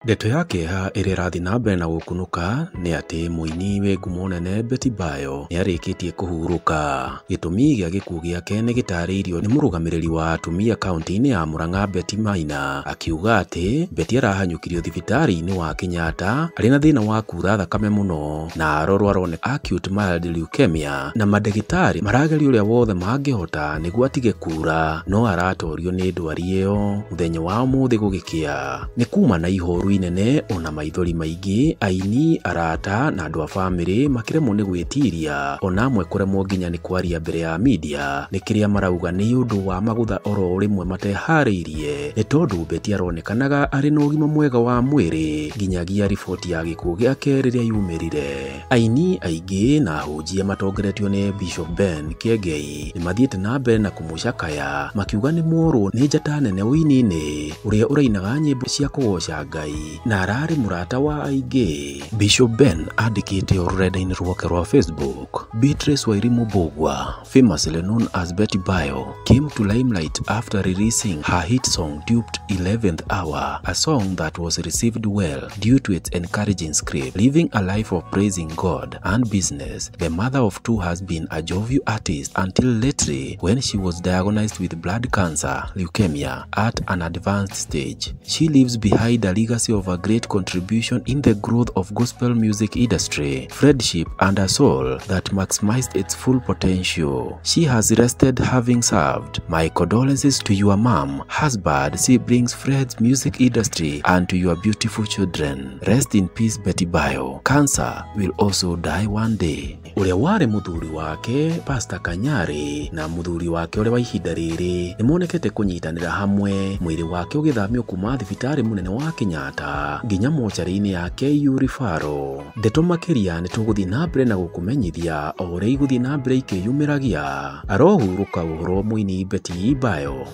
Ndeto ya kĩeha ĩrĩa ĩrathiĩ na mbere na gũkunũka nĩ atĩ mũini wĩ ngumo nene Betty Bayo nĩarĩkĩtie kũhurũka. Gĩtũmi gĩa gĩkuũ gĩake nĩ gĩtarĩirio nĩ mũrũgamĩrĩri wa atumia kaunti-inĩ ya Murang'a Betty Maina, akiuga atĩ Betty arahanyũkirio thibitarĩ-inĩ wa Kenyatta arĩ na thĩna wa kura thakame mũno na arorwo aroneka acute mild leukemia, na mandagĩtarĩ marageria ũrĩa wothe mangĩhota nĩguo atige kura, no aratorio nĩ ndwari ĩyo. Mũthenya wa ũmũthĩ gũgĩkĩa nĩ kuma na ihoru inene ona maithori maingĩ, aini, arata na andũ a bamĩrĩ makĩremwo nĩ gwĩtiria, ona amwe kũremwo nginya nĩ kwaria mbere ya media nĩ kĩrĩa marauga nĩ ũndũ wa magũtha oro rĩmwe mateharĩirie, nĩ tondũ Betty aronekanaga arĩ na ũgima mwega wa mwĩrĩ nginyagia riboti ya gĩkuũ gĩake rĩrĩa yumĩrire. Aini aingĩ na ahunjia matongoretio nĩ Bishop Ben Kĩengei nĩ mathiĩte na mbere na kũmũcakaya makiuga nĩ mworwo nĩ njata nene ũini-inĩ ũrĩa ũrainaga nyĩmbo cia kũgoca Ngai na ararĩ mũrata wa aingĩ. Bishop Ben andĩkĩte rũrenda-inĩ rwake rwa Facebook, Beatrice Wairimu Mbugua, famously known as Betty Bayo, came to limelight after releasing her hit song dubbed 11th Hour, a song that was received well due to its encouraging script. Living a life of praising God and business, the mother of two has been a jovial artist until lately when she was diagnosed with blood cancer, leukemia, at an advanced stage. She leaves behind a legacy of a great contribution in the growth of gospel music industry, friendship, and a soul that maximized its full potential. She has rested having served. My condolences to your mom, husband, siblings, friends, music industry, and to your beautiful children. Rest in peace, Betty Bayo. Cancer will also die one day. Ũrĩa warĩ mũthuri wake Pastor Kanyari na mũthuri wake ũrĩa wa ihinda rĩrĩ nĩ monekete kũnyitanĩra hamwe, mwĩrĩ wake ũgĩthamio kuma thibitarĩ mũnene wa Kenyatta nginya mocarĩ-inĩ ya KU Referral. Ndeto makĩria nĩ tũgũthiĩ na mbere na gũkũmenyithia o ũrĩa igũthiĩ na mbere ikĩyumĩragia. Arohurũka ũhoro mũini Betty Bayo.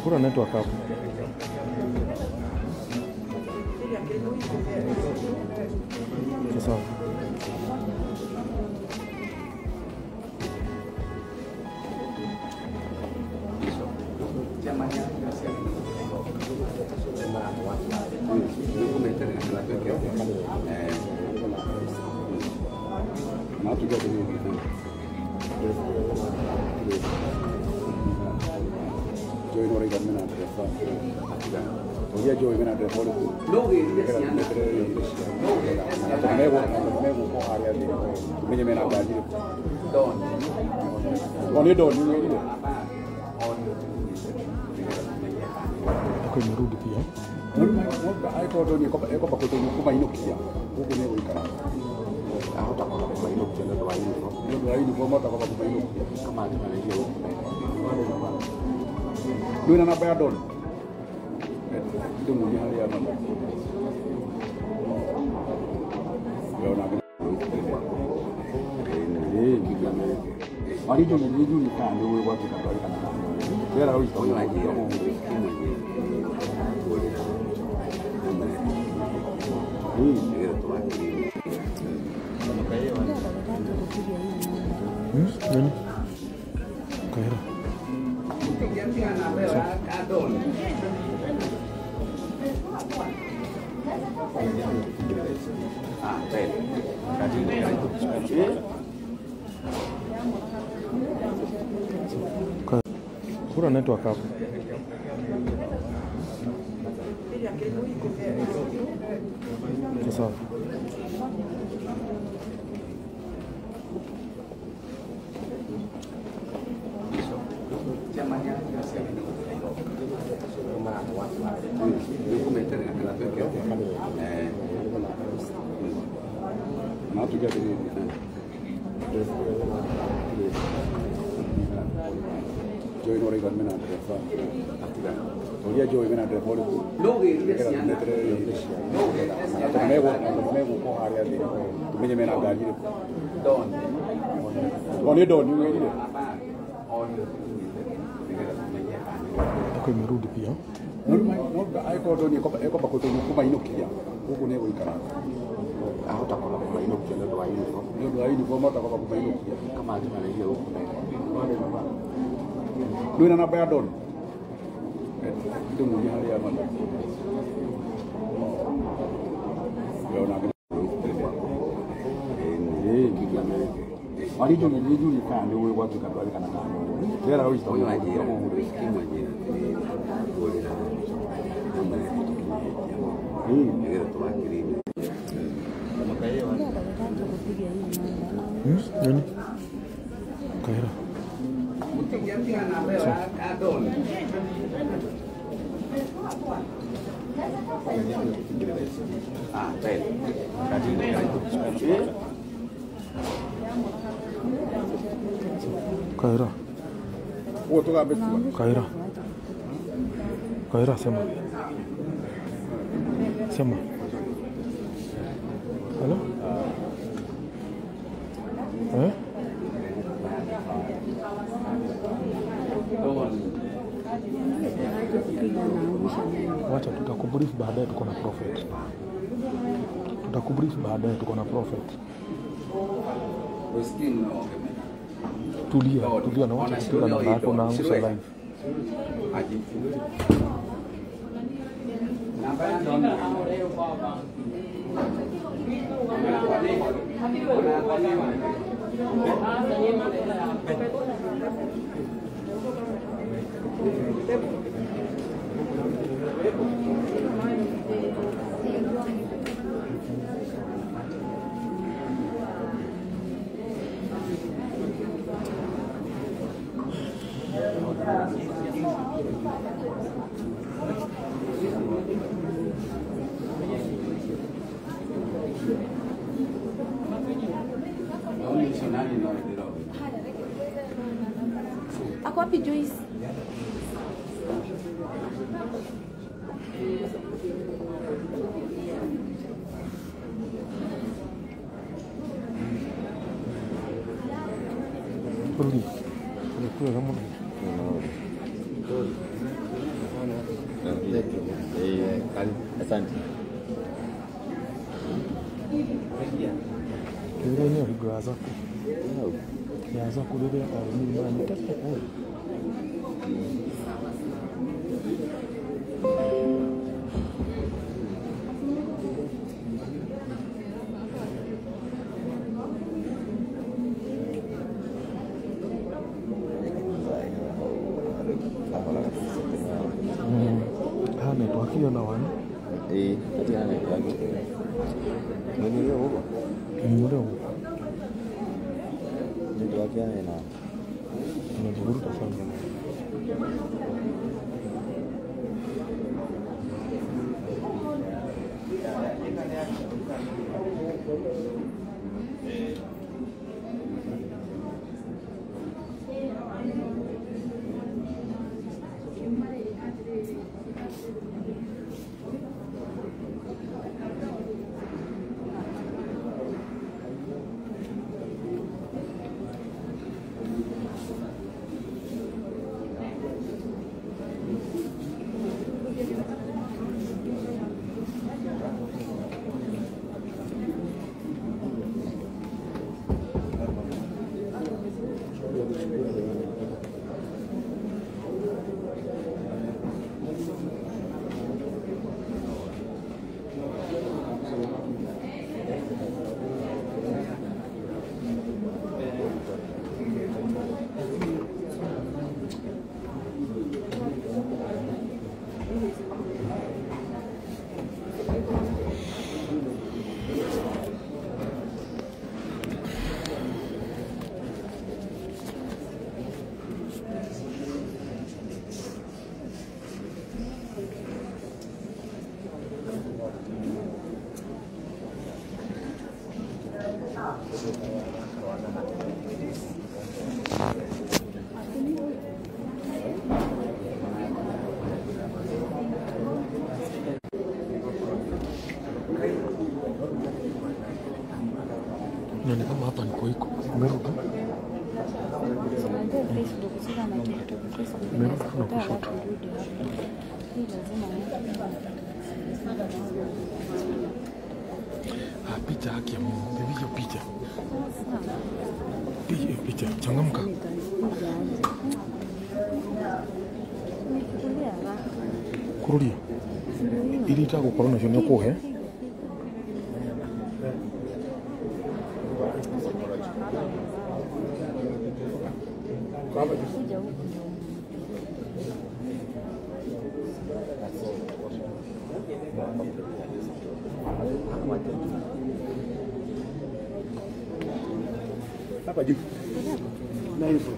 Kura network hapo. Sawa. Imerudi pia. Nini? Kaira. Kura network hapo. Sawa. Imerudi pia. Ndwina namba ya Don. Ndumuria haria mama. Nini? Kaira. Kaira. Kaira. Kaira sema. Sema. Hello? Eh? Wacha tutakubrief baadaye, tuko na prophet. Tutakubrief baadaye, tuko na prophet. Tulia, tulia na wacha kupiga namba yako na angusha live. Ako wapi Joyce? Rudi. Kula kama Asante. Kile ni higo zako. Ya zako rĩrĩa arĩmi manyitĩte. Network na wana. Eh, ati ana network. Nini leo huko? Ni leo. Network yana ina. Inajivuruta sana. Ni kama hapa niko iko. Umerudi? Umerudi na kushoto. Ah, picha haki ya Mungu. Baby, hiyo picha. Picha, picha. Changamka. Kurudia. Ili itakukorwo nacio nĩ ũkũhe. Kuja huku ndio. Hapa juu. Na hivyo.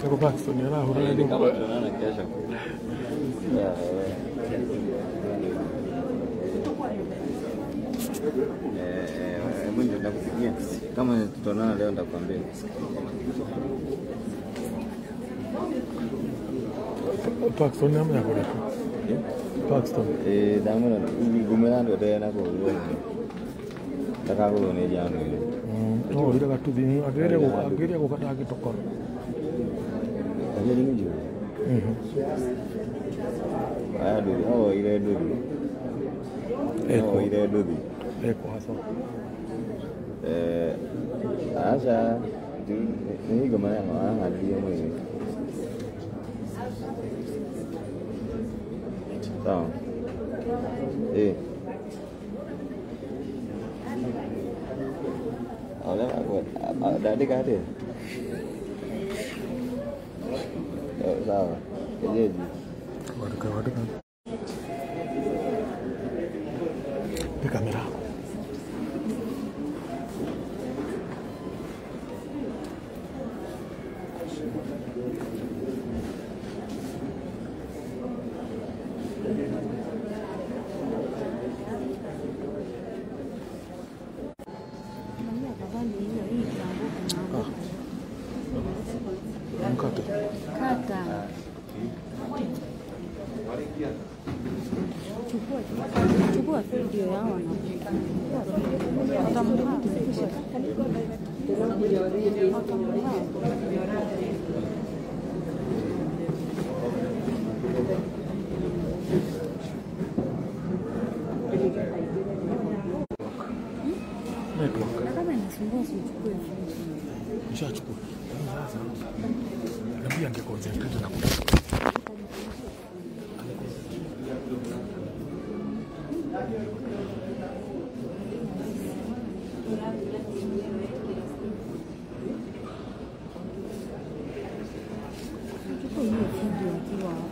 Kako Paxton yarahura Ni kama tunaona kesho. Mimi ndio nakupigia. Kama tutaonana leo nitakwambia. Paxton namna yakora. Paxton. Ndamuna ngumera ndo ndena ko. Takagwo ni jano ile. No, ira gatuthi ageria guka ndagitokora. Ageria ni njuri. Aya nduthi, oh ile nduthi. Eko ile nduthi. Eko hasa. Acha ni higo mara ahandirie mwili. Sawa. Ndandika atia? Sawa. Ejeji. Wandika wandika. Ni kamera. Mkate. Kata. Chukua video yao na Network. Na kama inasumbua usichukue video. Nishachukua. Sasa naambia angeconcentrate na kuta. Chukua hiyo video akiwa hapo.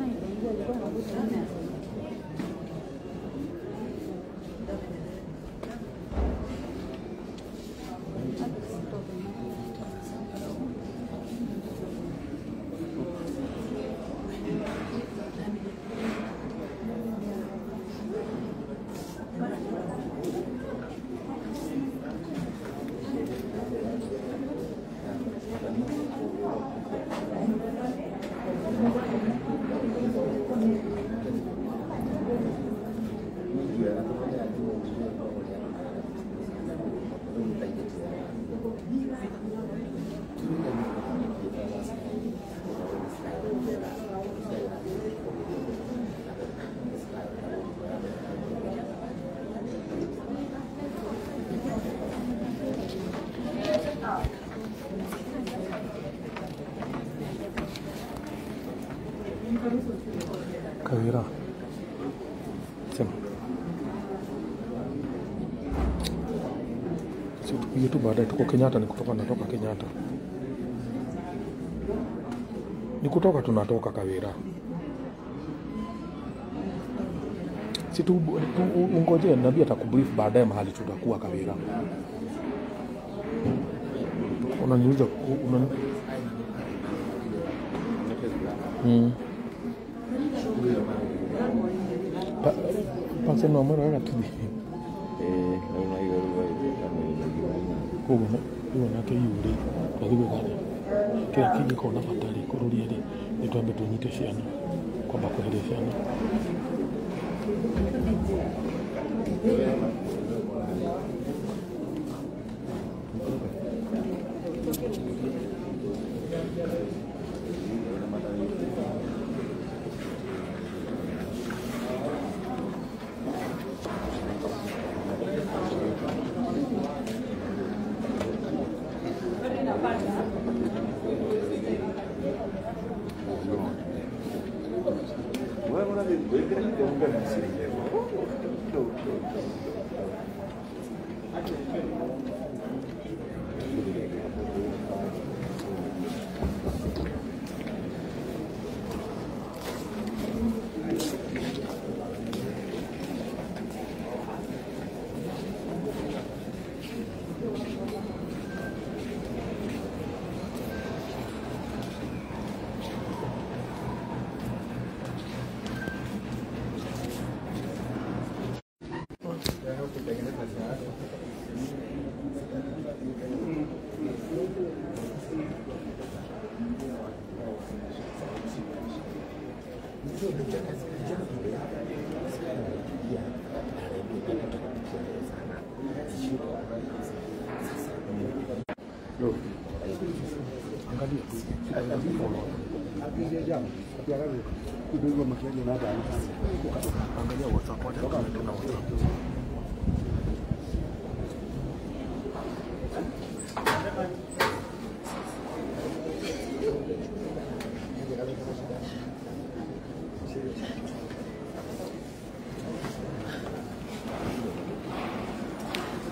Ai, alikuwa anavuta nini? Kawira. Sema. Sio tupige tu baadaye, tuko Kenyatta, ni kutoka natoka Kenyatta. Ni kutoka tunatoka Kawira. Si tu ungoje nabii atakubrief baadaye mahali tutakuwa Kawira. Unaniuliza unani Paxton no amara gatuthi. Koguo rĩu onake iu rĩ twathiĩ gwĩka atĩa? Kĩrĩa kĩngĩkorwo na bata rĩ kũrũria rĩ nĩ twambe tũnyite ciana. Kwamba kweheria ciana. Angalia WhatsApp, wacha tuna WhatsApp.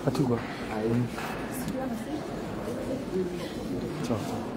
Atigwa. Sawa sawa.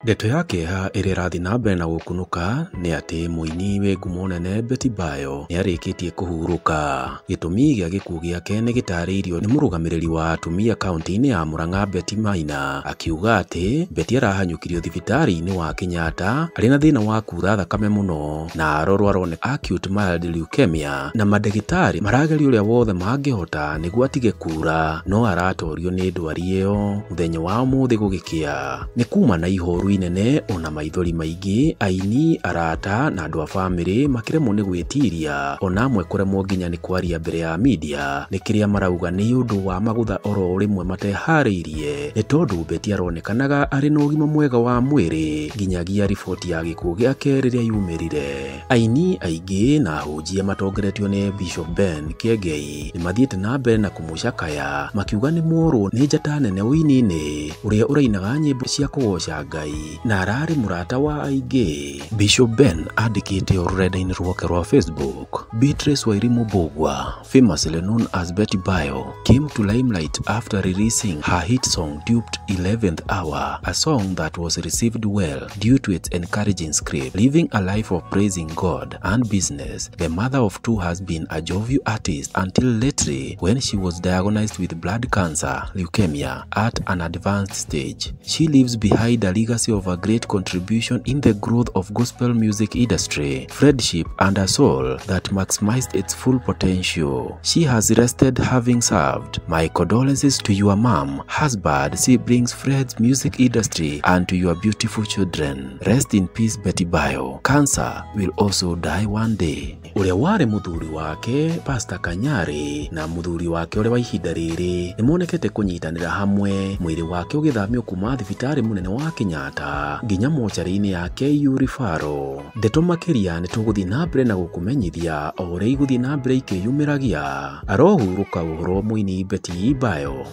Ndeto ya kĩeha ĩrĩa ĩrathiĩ na mbere na gũkunũka nĩ atĩ mũini wĩ ngumo nene Betty Bayo nĩarĩkĩtie kũhurũka. Gĩtũmi gĩa gĩkuũ gĩake nĩ gĩtarĩirio nĩ mũrũgamĩrĩri wa atumia kaunti-inĩ ya Murang'a Betty Maina, akiuga atĩ Betty arahanyũkirio thibitarĩ-inĩ wa Kenyatta arĩ na thĩna wa kura thakame mũno na arorwo aroneka acute mild leukemia, na mandagĩtarĩ marageria ũrĩa wothe mangĩhota nĩguo atige kura, no aratorio nĩ ndwari ĩyo. Mũthenya wa ũmũthĩ gũgĩkĩa nĩ kuma na ihoru inene ona maithori maingĩ, aini, arata na andũ a bamĩrĩ makĩremwo nĩ gwĩtiria, ona amwe kũremwo nginya nĩ kwaria mbere ya media nĩ kĩrĩa marauga nĩ ũndũ wa magũtha oro rĩmwe mateharĩirie, nĩ tondũ Betty aronekanaga arĩ na ũgima mwega wa mwĩrĩ nginyagia riboti ya gĩkuũ gĩake rĩrĩa yumĩrire. Aini aingĩ na ahunjia matongoretio nĩ Bishop Ben Kiengei nĩ mathiĩte na mbere na kũmũcakaya makiuga nĩ mworwo nĩ njata nene ũini-inĩ ũrĩa ũrainaga nyĩmbo cia kũgoca Ngai na ararĩ mũrata wa aingĩ. Bishop Ben andĩkĩte rũrenda-inĩ rwake rwa Facebook, Beatrice Wairimu Mbugua, famously known as Betty Bayo, came to limelight after releasing her hit song dubbed 11th Hour, a song that was received well due to its encouraging script. Living a life of praising God and business, the mother of two has been a jovial artist until lately when she was diagnosed with blood cancer, leukemia, at an advanced stage. She leaves behind a legacy of a great contribution in the growth of gospel music industry, friendship, and a soul that maximized its full potential. She has rested having served. My condolences to your mom, husband, siblings, friends, music industry, and to your beautiful children. Rest in peace, Betty Bayo. Cancer will also die one day. Ũrĩa warĩ mũthuri wake Pastor Kanyari na mũthuri wake ũrĩa wa ihinda rĩrĩ nĩmonekete kũnyitanĩra hamwe, mwĩrĩ wake ũgĩthamio kuma thibitarĩ mũnene wa Kenyatta nginya mocarĩ-inĩ ya KU Referral. Ndeto makĩria nĩ tũgũthiĩ na mbere na gũkũmenyithia o ũrĩa igũthiĩ na mbere ikĩyumĩragia. Arohurũka ũhoro mũini Betty Bayo.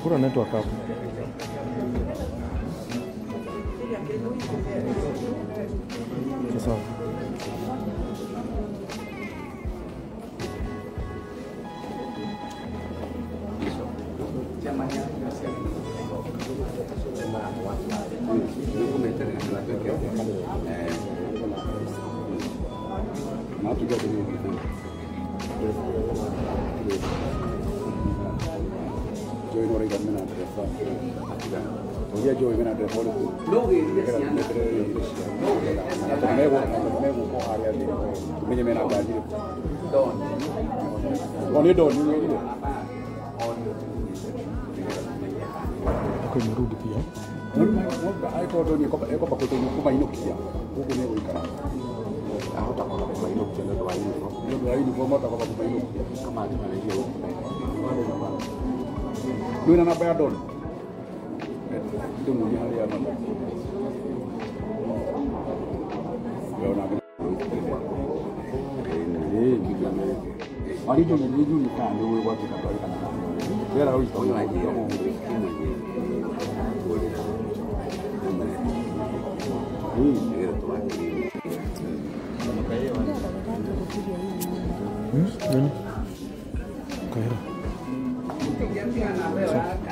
Kura network hapo. Sawa. Imerudi pia. Nini? Kaira. So.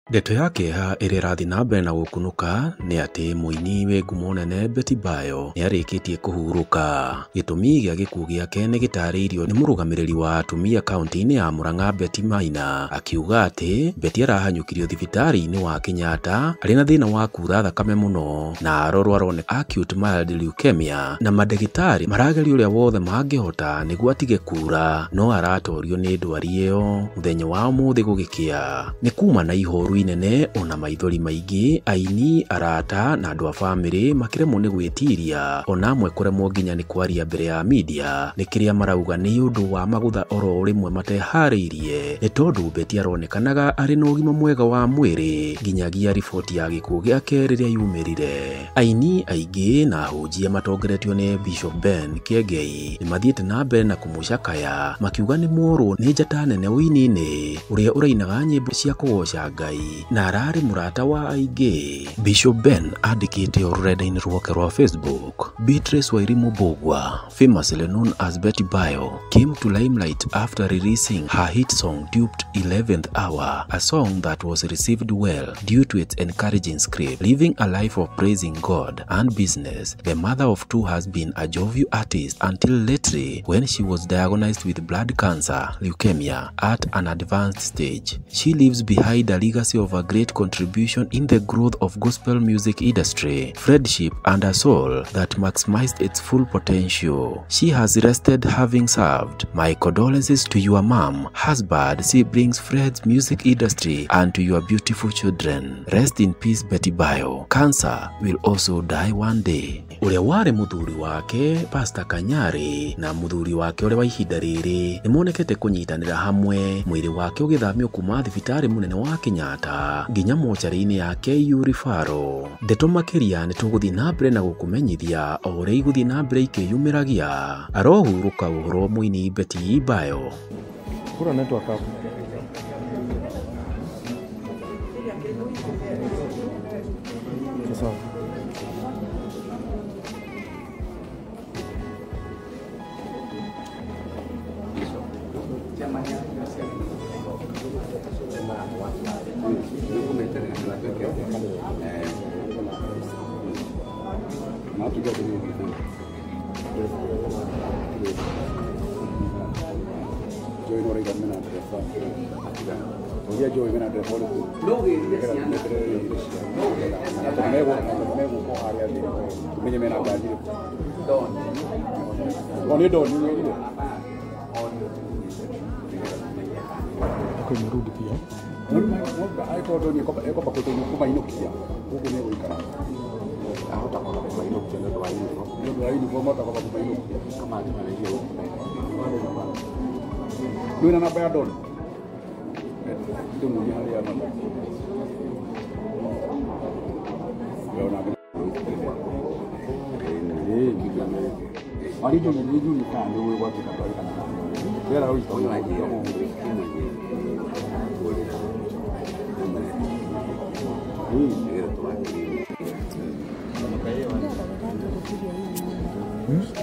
Ndeto ya kĩeha ĩrĩa ĩrathiĩ na mbere na gũkunũka nĩ atĩ mũini wĩ ngumo nene Betty Bayo nĩarĩkĩtie kũhurũka. Gĩtũmi gĩa gĩkuũ gĩake nĩ gĩtarĩirio nĩ mũrũgamĩrĩri wa atumia kaunti-inĩ ya Murang'a Betty Maina, akiuga atĩ Betty arahanyũkirio thibitarĩ-inĩ wa Kenyatta arĩ na thĩna wa kura thakame mũno na arorwo aroneka acute mild leukemia, na mandagĩtarĩ marageria ũrĩa wothe mangĩhota nĩguo atige kura no aratorio nĩ ndwari ĩyo. Mũthenya wa ũmũthĩ gũgĩkĩa nĩ kuma na ihoru inene ona maithori maingĩ, aini, arata na andũ a bamĩrĩ makĩremwo nĩ gwĩtiria, ona amwe kũremwo nginya nĩ kwaria mbere ya media nĩ kĩrĩa marauga nĩ ũndũ wa magũtha oro rĩmwe mateharĩirie, nĩ tondũ Betty aronekanaga arĩ na ũgima mwega wa mwĩrĩ nginyagia riboti ya gĩkuũ gĩake rĩrĩa yumĩrire. Aini aingĩ na ahunjia matongoretio nĩ Bishop Ben Kĩengei nĩ mathiĩte na mbere na kũmũcakaya makiuga nĩ mworwo nĩ njata nene ũini-inĩ ũrĩa ũrainaga nyĩmbo cia kũgoca Ngai na ararĩ mũrata wa aingĩ. Bishop Ben andĩkĩte o rũrenda-inĩ rwake rwa Facebook, Beatrice Wairimu Mbugua, famously known as Betty Bayo, came to limelight after releasing her hit song dubbed 11th Hour, a song that was received well due to its encouraging script. Living a life of praising God and business, the mother of two has been a jovial artist until lately when she was diagnosed with blood cancer, leukemia, at an advanced stage. She leaves behind a legacy of a great contribution in the growth of gospel music industry, friendship, and a soul that maximized its full potential. She has rested having served. My condolences to your mom, husband, siblings, friends, music industry, and to your beautiful children. Rest in peace, Betty Bayo. Cancer will also die one day. Ũrĩa warĩ mũthuri wake Pastor Kanyari na mũthuri wake ũrĩa wa ihinda rĩrĩ nĩ monekete kũnyitanĩra hamwe, mwĩrĩ wake ũgĩthamio kuma thibitarĩ mũnene wa Kenyatta nginya mocarĩ-inĩ ya KU Referral. Ndeto makĩria nĩ tũgũthiĩ na mbere na gũkũmenyithia o ũrĩa igũthiĩ na mbere ikĩyumĩragia. Arohurũka ũhoro mũini Betty Bayo. Kuna network hapo. Sawa. Imerudi pia.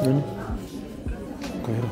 Nini? Kaira.